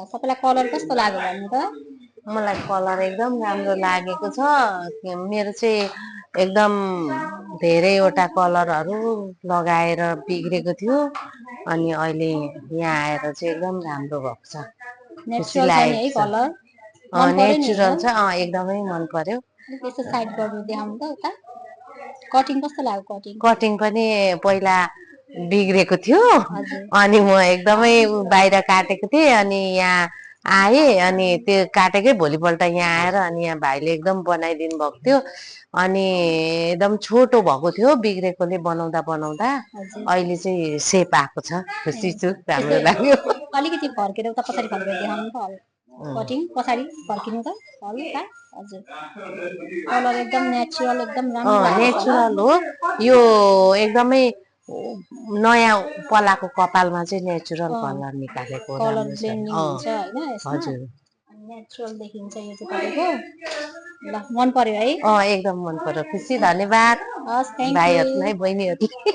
सबैलाई कलर कस्तो लाग्यो भन्नु त? मलाई कलर एकदम राम्रो लागेको छ। मेरो चाहिँ एकदम धेरैवटा कलरहरू लगाएर बिग्रेको थियो, अनि अहिले यहाँ आएर चाहिँ एकदम राम्रो भएको छ, खुसी नेचुरल छ नि है लागेको छ। कलर। मन पर्यो नि नेचुरल एकदम। छ, एकदमै मन पर्यो। यसो साइड गर्नु देखाउनु त उता। कटिङ कस्तो लाग्यो कटिङ? कटिङ पनि पहिला बिग्रेको थियो, हजुर। अनि म एकदमै बाहिर काटेको थिएँ, अनि यहाँ आए अनि त्यो काटेकै भोलिपल्ट यहाँ आएर अनि यहाँ भाइले एकदम बनाइदिनु भएको थियो, अनि एकदम छोटो भएको थियो बिग्रेकोले बनाउँदा बनाउँदा। अहिले चाहिँ सेप आएको छ, खुसी छु, राम्रो लाग्यो। अलिकति फर्केर उता पछाडि फर्केर देखाउनु त कटिङ पछाडि फर्किनु त हल्का। हजुर, कलर एकदम नेचुरल एकदम राम्रो लाग्यो। नेचुरल हो यो, एकदमै नयाँ पलाको कपालमा चाहिँ नेचुरल कलर निकालेको कलर राम्रो छ। ब्लेन्डिङ हुन्छ हैन यसमा। हजुर, नेचुरल देखिन्छ यो चाहिँ तपाईको। ल मन पर्यो है? एकदम मन पर्यो, खुसी, धन्यवाद हस्, थ्यांक यू भाइहरुलाई, बहिनीहरुलाई।